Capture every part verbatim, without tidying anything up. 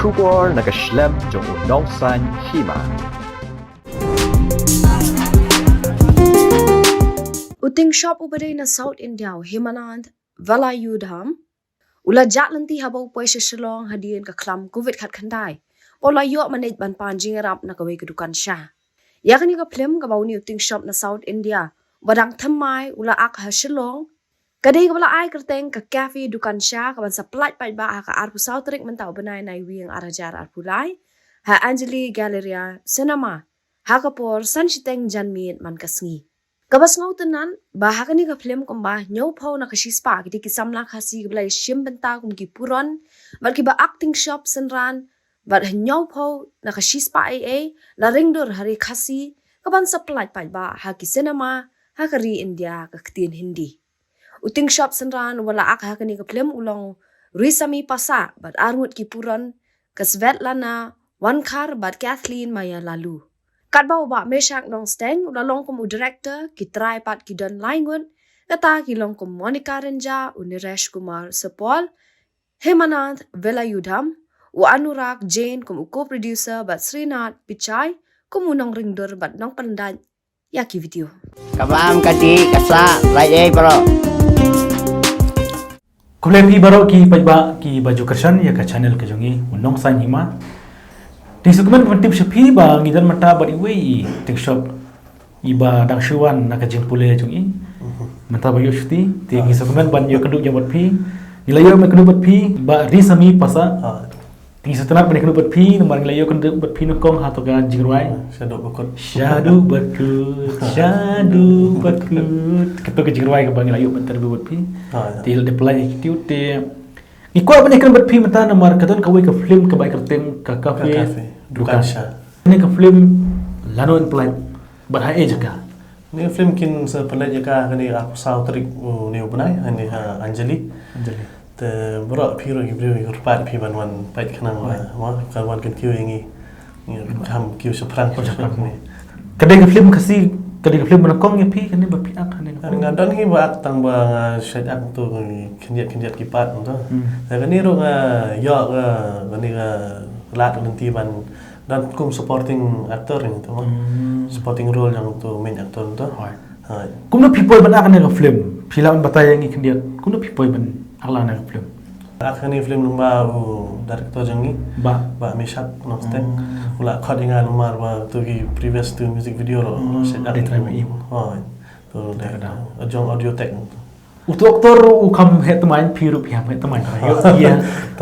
Khubor na ka shlem jong u Nongsaiñ Hima. U Tingshop uba dei na South India, u Hemanand Velayudham, u la jah lynti haba u poi sha Shillong hadien ka khlam covid khatkhyndai, bad u la ïoh manage ban pan jingïarap na kawei ka dukan sha. Ïa kane ka film kaba une u Tingshop na South India ba dang thymmai u la ak ha Shillong, ka dei kaba la ai kyrteng ka Cafe Dukan Sha, kaban sa pyllait paidbah ha ka arphew saw tarik mynta u bnai Naiwieng ar hajar arphew lai, ha Anjali Galleria Cinema, ha ka por san shiteng janmiet man ka sngi. Kaba sngewtynnat ba ha kane ka film kumba hynñiewphew na ka shispah ki dei ki samla Khasi kiba la ïashim bynta kum ki puron bad kiba ak Tingshop synran, bad hynñiewphew na ka shispah ei ei la ringdur ha ri Khasi kaban sa pyllait paidbah ha ki cinema ha ka ri India ka ktien Hindi. U Tingshop synran uba la ak ha kane ka film u long Risami Pasa bad arngut ki puron, ka Svetlana Wankhar bad Kathleen Maya Lalu. Katba u Bah Meshak Nongsteng u la long kum u director, ki trai pat ki don lai ngut, kata ki long kum Monica Rynja, u Niresh Kumar Sapol, Hemanand Velayudham, u Anurag Jain kum u co-producer bad Srinath Pichai kum u nongringdur bad nongpyndait ïa ki video. Ka bam ka dih ka sah, lai ei bro. Khublei phi baroh ki paidbah kiba ju kyrshan ïa ka channel ka jong ngi, u Nongsaiñ Hima. Te sngewkmen ban tip sha phi ba ngi don mynta bad iwei i Tingshop iba dang shu wan na ka jingpule jong i. Mynta ba ïoh shuti, te ngi sngewkmen ban ïoh kynduh ïa bad phi. Ngi la ïoh kynduh bad phi, Bah Risami Pasa. Te ngi sngewtynnat ban ïakynduh bad phi, namar ngi la ïoh kynduh bad phi nyngkong ha kato ka jingrwai. Shaduh Bakut. Shaduh Bakut, Shaduh Bakut. Kato ka jingrwai kaba ngi la ïoh ban interview bad phi. Te la dep lai ki tiut te. Ngi kwah ban ïakynduh bad phi mynta namar ka don kawei ka film kaba ai kyrteng ka Cafe Dukan Sha. Kane ka film lano yn pynlait bad ha ei jaka? Kane ka film kin sa pynlait jaka kane arphew saw tarik une u bnai, kane ha Anjali. Te baroh phi ruh ki briew ki kyrpad phi ban wan peit khnang ba kan wan kyntiew ïa ngi. Ngi kham kiew shaphrang. Ka dei ka film Khasi, ka dei ka film ba nyngkong ïa phi kane ba phi ak kane ka film? Nga don hi ba ak tang ba nga shait ak to khyndiat khyndiat ki part to. Te kane ruh nga ïoh ka kane ka lad lynti ban don kum supporting actor ïa to. Supporting role jong to main actor to. Kumno phi poi ban ak kane ka film? Phi lah ban batai ïa ngi khyndiat. Kumno phi poi ban ak lang kane ka film? Ak kane film lyngba u director jong ngi. Bah Meshak Nongsteng. U la khot ïa nga namar ba to ki previous to music video ruh. Hooid. To dei jong audio tech. Uto u actor u kham heh thymmai, phi ruh phi kham heh thymmai. Ïoh ki,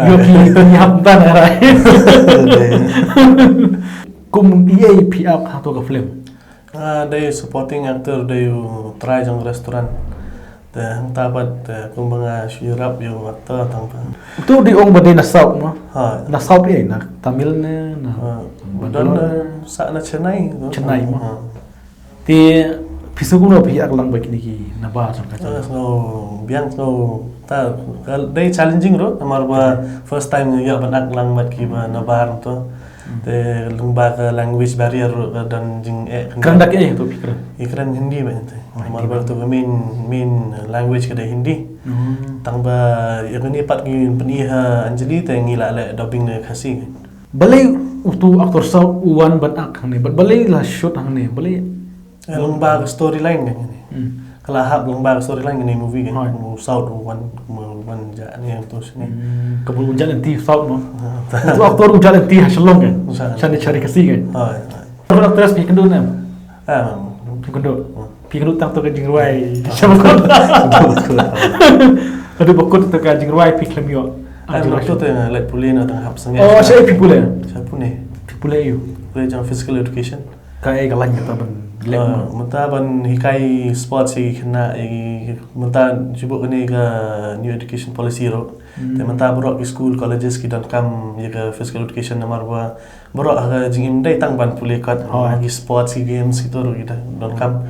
ïoh ki, ïoh ki hap tang rai. Kum ei phi ak ha to ka film? Ah, dei supporting actor, dei u trai jong restaurant. Te hangta pat kumba nga shu ïarap ïa u actor tang pat. Uto dei ong ba dei na South mo? Na South ei, na Tamil ne na Bangalore? Sa na Chennai. Chennai mo. Te phi sngew kumno phi ak lang bad kine ki nabar jong ka? Sngew biang, sngew ta dei challenging ruh namar ba first time ïa ban ak lang bad kiba nabar to. Te lyngba ka language barrier ruh ka don jingeh. Kren da kaei to phi kren? Ïa kren Hindi ba ïa te. Namar ba to ka main, main language ka dei Hindi. Tang ba ïa kane pat ngi pyni ha Anjali te ngi la leh dubbing na Khasi. Balei uto u actor South u wan ban ak hangne? Balei la shoot hangne? Balei? Lyngba ka storyline kane. Ka la hap lyngba ka storyline kane movie kane. U South u wan, u wan ja ne to sini. Ka bun ja lynti South mo. Uto u actor u ja lynti ha Shillong kane. Shane shari Khasi kane. Actor actress phi kynduh ne? Phi kynduh. Phi kynduh tang to ka jingrwai. Shaduh Bakut to ka jingrwai phi khlem ïoh. To te nga leit pule na tang hap sngewbha. Oh, shaei phi pule? Sha Pune. Phi pule ïa u? Pule jong physical education. Kaei ka line kata ban leh? Mynta ban hikai sports ïa ki khynnah, ïa ki mynta shu buh kane ka new education policy ruh. Te mynta baroh ki school, colleges ki donkam ïa ka physical education namar ba baroh ha ka jingim dei tang ban pule kat, ki sports, ki games kito ruh ki donkam.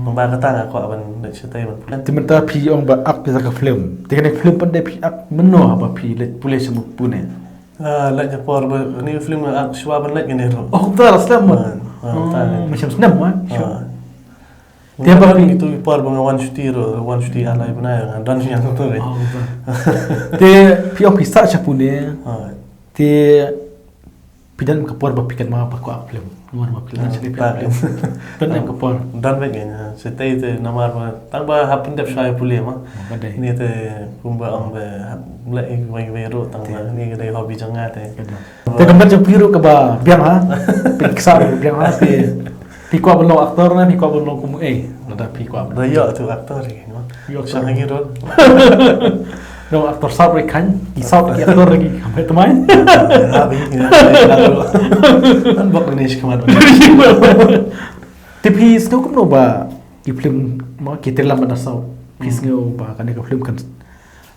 Namar kata nga kwah ban leit shatai ban pule. Te mynta phi ong ba ak phi sa ka film. Te kane film pat dei phi ak mynno haba phi leit pule sha Pune? Leit ka por ba kane film nga ak shuwa ban leit kane ruh. Oh, kumta la slem mo. Mynta. Mynshem snem mo. Te ba phi tu ki por ba nga wan shuti ruh, wan shuti alai bnai nga don yang tu. Te phi ong phi sah sha Pune. Te Phi don ka por ba phi kynmaw ba kwah film. Namar ba phi don shane phi film. Don em ka por. Don bad ngi, sa tei te namar ba tang ba hap pyndep shwa ïa pule ma. Ka dei. Ni te kumba ong ba hap leh wei wei ruh tang ba ni ka dei hobby jong nga te. Te ka met jong phi ruh kaba biang ha. Phi ksa ruh biang ha phi. Phi kwah ban long actor ne phi kwah ban long kum ei. Lada phi kwah ban. Da ïoh tu actor ri no. Ïoh actor. Shang agi rol. No actor sap ri kan. Ki sap ki actor lagi. Kamai temai. Ha bi ni. An bok ni shi kamat. Te phi sngew kumno ba ki film ma ki trailer ban da saw. Phi sngew ba kane ka film kan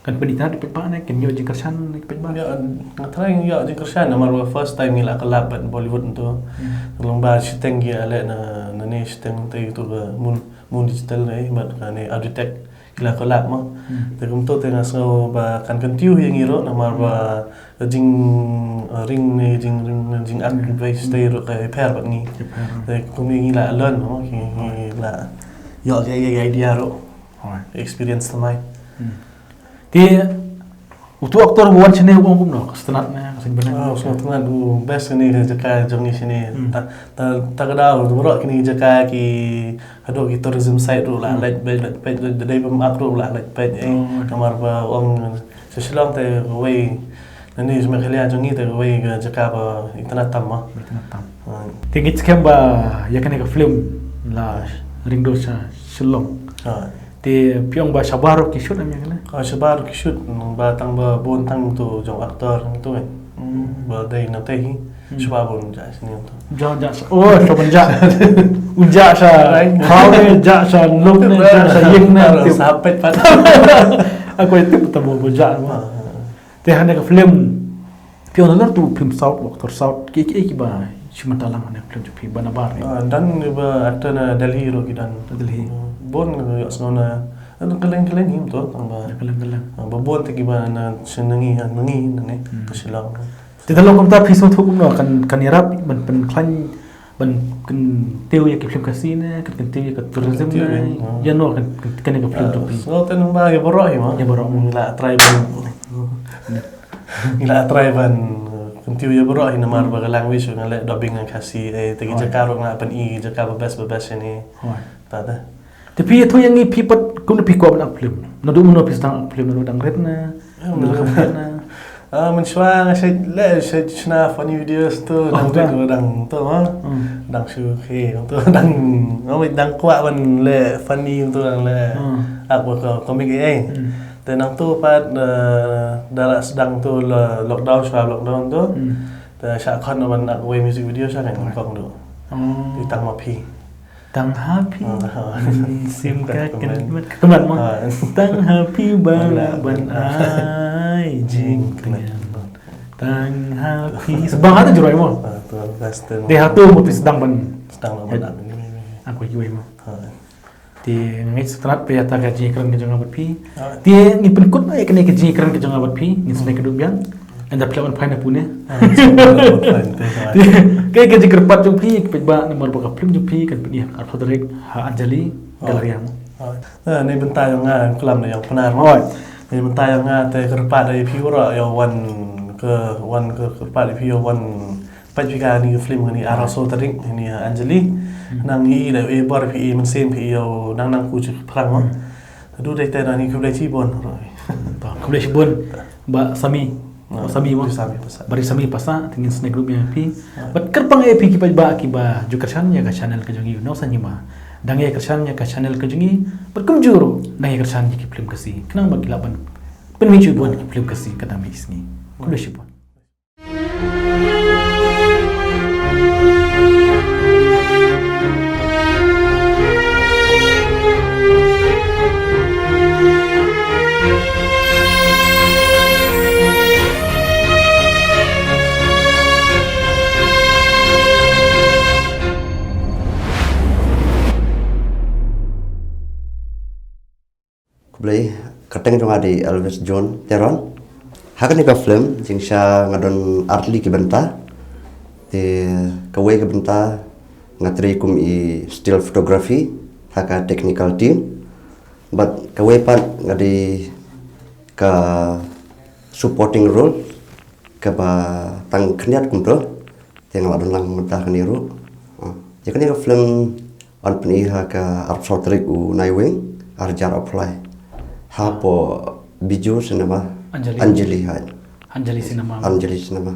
kan pyni tang da phi ba ne kan ïoh jingkyrshan ne phi ba. Ïa, nga trai ïoh jingkyrshan namar ba first time ngi la collab bad Bollywood tu. Long ba shiteng ki ale na na ne shiteng te tu ba mun mun digital ne bad kane Auditech ki la collab ma. Te kumto te nga sngew ba kan continue ïa ngi ruh namar ba ka jing uh, ring ne jing ring ne jing ak bai stay ruh ka pher bad ngi. Te kum ngi la learn ma ki ngi la ïoh ki idea ruh. Experience thymmai. Te utu actor ba wan shane u ong kumno ka sngewtynnat ne ka sngewbha. Ah, u sngewtynnat u best kane ka jaka jong ngi shane. Ta ta ta ka dei u baroh kine jaka ki haduh ki tourism site ruh la lait bad lait bad dei bym ak ruh la lait bad eh. Namar ba ong sha Shillong te kawei nani sha Meghalaya jong ngi te kawei ka jaka ba itynnat tam ma. Te ngi skhem ba ïa kane ka film la ring dur sha Shillong. Te phi ong ba shabar ki shoot am ïa kane? Ah, shabar ki shoot ba tang ba bun tang tu jong actor tu kan. Ba dei na te hi shabar bun ja sini tu. Ja ja. Oh, shabar ja. U ja sha. Kau ne ja sha lok ne ja sha ying ne. Sa pet pat. Aku itu ta bo ja. Te hane ka film phi ong na tu film South, actor South ki ki ki ba shi mata lang hane film phi ba na bar ni. Ah, dan ba actor na Delhi ro ki dan. Delhi. Bon yo sno na keleng keleng him to tang ba. Keleng keleng. Ba bon te ki ba na shenangi nangi nangi. Shillong. Te da long kumta phi sngewthuh kumno kan kan ïarap ban pynkhlaiñ ban kyntiew ïa ki film Khasi ne kan kyntiew ïa ka tourism ne ïa no kan kan ka film tu phi. So te nang ba ïa baroh hi ma. Ïa baroh. La try ban. Ngi la try ban kyntiew ïa baroh hi namar ba ka language nga leh dubbing ngan Khasi eh te ki jaka ruh nga pyni ki jaka ba best ba best shane. Ta ta. Te phi ïathuh ïa ngi phi pat kumno phi kwah ban act film. Naduh mynno phi sdang act film naduh dang rit na. Naduh kam rit na. Ah, mynshuwa nga shait leh shait shna funny videos tu dang rit dang tu ma. Dang shu khi tu dang dang kwah ban leh funny tu dang leh act ba comic eh. Te nangtu pat da la sdang tu lockdown shuwa lockdown tu. Te sha khot na ban ak wei music video sha kan kong du. Ti tang ma phi. Tang ha phi. Sim ka kan mat ka mat ma. Tang ha phi ba la ban ai jing kan. Tang ha phi. Sebang ha tu juroi mo. Dei ha tu mo phi sdang ban. Sdang ban. Ak wei wei mo. Te ngi sngewtynnat phi ïa ta ka jingkren ka jong nga bad phi. Te ngi pynkut ïa kane ka jingkren ka jong nga bad phi ngi sngewthuh biang. Ynda phi la wan phai na Pune. Te ka ka jingkyrpad jong phi phi ba namar ba ka film jong phi kan pyni ha arphew tarik ha Anjali Galleria mo. Ni bynta jong nga klam na jong Pnar mo. Ni bynta jong nga te kyrpad ïa phi ura ïa wan ka wan ka kyrpad ïa phi ïa wan Peit phi kane ka film kane arphew tarik kane Anjali. Nang i da i bor phi i mynsiem phi i nang nang ku chi phrang mo. Tadu dei te nang i khublei chibun. Khublei chibun ba Sami. Sami mo. Bari Sami pasa te ngin sngewgroup ïa phi. Bad kyrpang ïa phi ki paidbah kiba ju kyrshan ïa ka channel ka jong i Nongsan Hima. Dang ïa kyrshan ïa ka channel ka jong i bad kumjuh ruh dang ïa kyrshan ïa ki film Khasi. Khnang ba ki lah ban pynmih chibun ki film Khasi ka dang mih sngi. Khublei chibun. Khublei, ka kyrteng jong nga dei Elvis John Teron. Ha kane ka film jingshisha nga don artylli ki bynta. Te kawei ka bynta nga trei kum i still photography ha ka technical team. Bad kawei pat nga dei ka supporting role kaba tang khyndiat kumto. Te nga la don lang mynta kane ruh. Ah, ïa kane ka film yn pyni ha ka arphew saw tarik u Naiwieng, arhajar arphew lai. Hapoh Bijou Cinema. Anjali. Anjali, hai. Anjali Cinema. Anjali Cinema.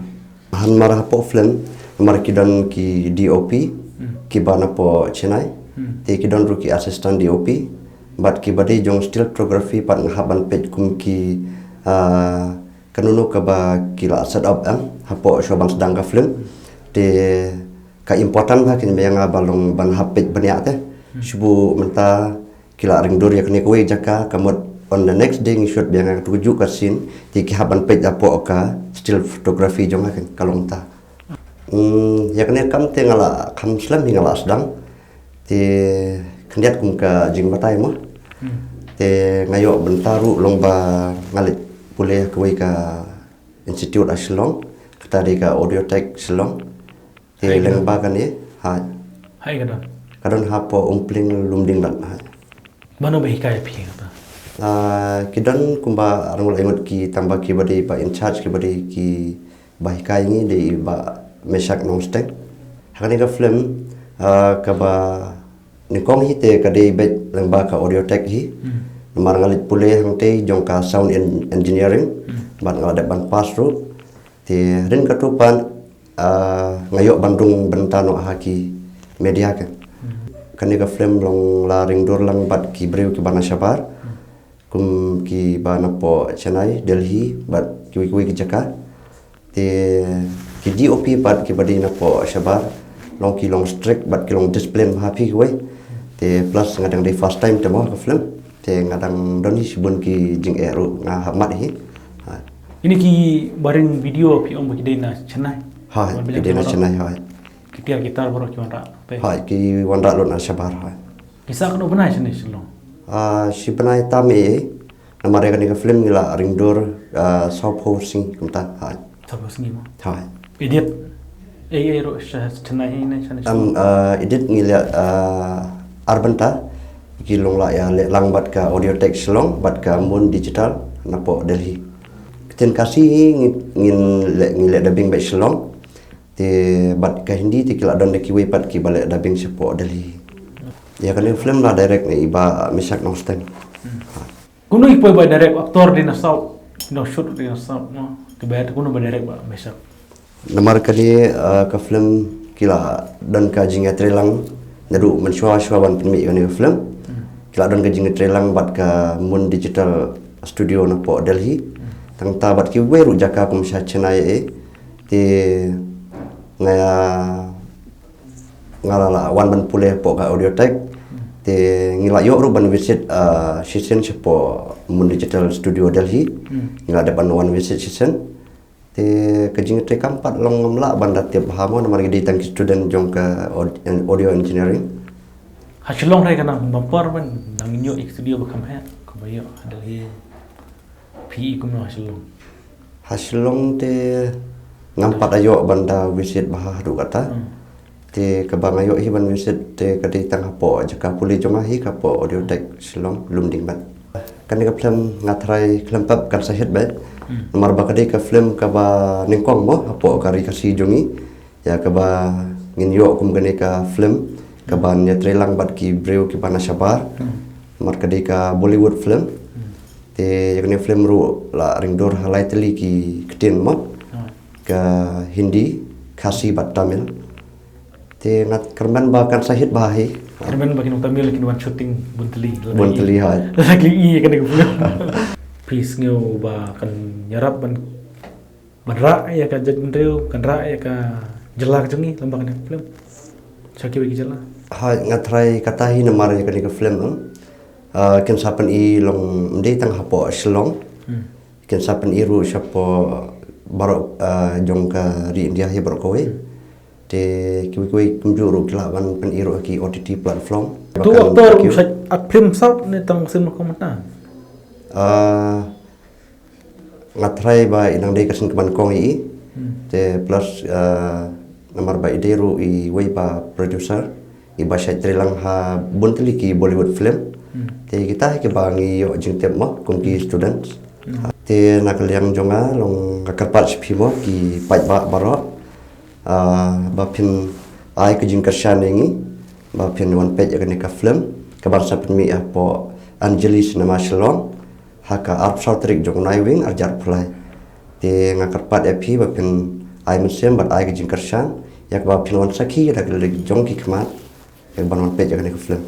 Hanmar hapoh film, namar ki don ki D O P, Hmm. kiba napoh Chennai. Hmm. Te ki don ruh ki assistant D O P. Bad kiba dei jong still photography pat nga hap ban peit kum ki, ah, kano kano kaba ki la set up, em, hapoh shuwa ban sdang ka film. Te ka important bha kane ba ïa nga ba long ban hap peit bniah te. Hmm. Shu mynta ki la ring dur ïa kane kawei jaka, ka mut on the next day ngi shoot biang ïa katu kajuh ka scene, te ki hap ban peit hapoh ka still photography jong nga, ka long ta. Hmm, ïa kane kam te nga la kham slem hi nga la sdang. Te khyndiat kum ka jingbatai mo. Hmm. Te nga ïoh bynta ruh long ba nga leit pule kawei ka institute ha Shillong, kata dei ka Audiotech Shillong. Te Hai ka lyngba kane, hai. Hai ka don. Ka don hapoh Umpling Lumding Lat, hai. Mano ba hikai phi kata? Ah, ki don kumba arngut aingut ki tang ba kiba dei ba in charge kiba dei kiba hikai ngi dei i Bah Meshak Nongsteng. Ha kane ka film, ah, kaba nyngkong hi te ka dei beit lyngba ka Audiotech hi. Hmm. Namar nga leit pule hangtei jong ka sound en-, engineering. Hmm. Bad nga la dep ban pass ruh. Te hadien katu pat, ah, nga ïoh ban rung bynta noh ha ki media ka. Hmm. Kane ka film long la ring dur lang bad ki briew kiba na shabar. Hmm. Kum kiba napoh Chennai, Delhi, bad kiwei kiwei ki jaka. Te ki D O P pat kiba dei napoh shabar, long ki long strict bad ki long discipline bha phi kiwei. Te plus nga dang dei first time te mo ka film. Te nga dang don hi shibun ki jingeh ruh nga hap mad hi. Ha. Ini ki baring video phi ong ba ki dei na Chennai. Ha, ki dei na Chennai, ha. Ki tiar ki tar baroh ki wanrah. Ha, ki wanrah lut na shabar, ha. Ki sah katno bnai shane Shillong? Ah, shi bnai tam eh. Namar ïa kane ka film ngi la ring dur, ah, sawphew sngi kumta, hai. Sawphew sngi mo? Hai. Edit? Ei, ei, ruh sha Chennai hi ne, shane Shillong? Am, ah, edit ngi la, ah, ar bynta. Ki long la ïa leh lang bad ka Audiotech Shillong, bad ka Moon Digital, napoh Delhi. Ktien Khasi hi ngi, ngin leh, ngi leh dubbing bad Shillong. Te bad ka Hindi te ki la don da kiwei pat kiba leh dubbing shapoh Delhi. Ïa kane film la direct ne i Bah Meshak Nongsteng. Hmm. Kumno i poi ba direct actor dei na South, no shoot dei na South, no. Te ba kumno ba direct Bah Meshak. Namar kane, eh, ka film ki la don ka jingïatreilang naduh mynshuwa shuwa ban pynmih ïa kane ka film. Hmm. Ki la don ka jingïatreilang bad ka Moon Digital Studio napoh Delhi. Hmm. Tang ta bad kiwei ruh jaka kum sha Chennai eh. Te nga, nga la, la wan ban pule hapoh ka Audiotech. Hmm. Te ngi la ïoh ruh ban visit, ah, shisien shapoh Moon Digital Studio Delhi. Hmm. Ngi la dep ban wan visit shisien. Te ka jingtrei kam pat long ngam lah ban da tip bha mo namar ngi dei tang ki student jong ka aud-, en-, audio engineering. Ha Shillong re ka nang bumper ban nang ïoh ik studio ba kham heh, kaba ïoh ha Delhi. Phi i kumno ha Shillong? Ha Shillong te ngam pat ïoh ban da visit bha haduh kata. Hmm. Te kaba nga ïoh hi ban visit te ka dei tang hapoh jaka pule jong nga hi ka hapoh Audiotech Shillong, Lumding bad. Kane ka film nga tharai khlem pep kan sa hit bad. Hmm. Namar ba ka dei ka film kaba nyngkong mo hapoh ka ri Khasi jong ngi. Ïa kaba ngin ïoh kum kane ka film, kaba ngin ïatreilang bad ki briew kiba na shabar. Hmm. Namar ka dei ka Bollywood film. Hmm. Te ïa kane film ruh la ring dur ha lai tylli ki ktien mo. Hmm. Ka Hindi, Khasi bad Tamil. Te nga kyrmen ba kan sa hit bha hi. Kyrmen ba kin Tamil kin wan shooting bun tylli. Bun tylli, ha. Lagi i kane ka film. Phi sngew ba kan ïarap ban ban rah ïa ka jaitbynriew, kan rah ïa ka jylla ka jong ngi lyngba kane ka film. Sha kiwei ki jylla. Ha, nga tharai kata hi namar ïa kane ka film, em. Ah, kin sa pyni long ym dei tang hapoh Shillong. Hmm. Kin sa pyni ruh shapoh baroh, ah, jong ka ri India hi baroh kawei. Hmm. Te kiwei kiwei kumjuh ruh ki lah ban pyni ruh ki O T T platform. Tu actor u sa act film South ne tang film Khasi mynta? Ah, nga tharai ba i nang dei ka sien kaba nyngkong i. Hmm. Te plus, eh, namar ba i dei ruh iwei ba producer, i ba shait trei lang ha bun tylli ki Bollywood film. Hmm. Te kita hi kiba ngi ïoh jingtip mo kum ki students. Hmm. Te na ka liang jong nga long nga kyrpad sha phi mo ki paidbah baroh. Ah, ba phin ai ka jingkyrshan ïa ngi ba phin wan peit ïa kane ka film ka ban sa pynmih hapoh Anjali Cinema Shillong ha ka arphew tarik jong u Naiwieng arhajar arphew lai. Te nga kyrpad ïa phi ba phin ai mynsiem bad ai ka jingkyrshan ïa kaba phin wan sakhi da ka lade jong ki khmat ïa ka ban wan peit ïa kane ka film.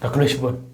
Ka khublei shibun.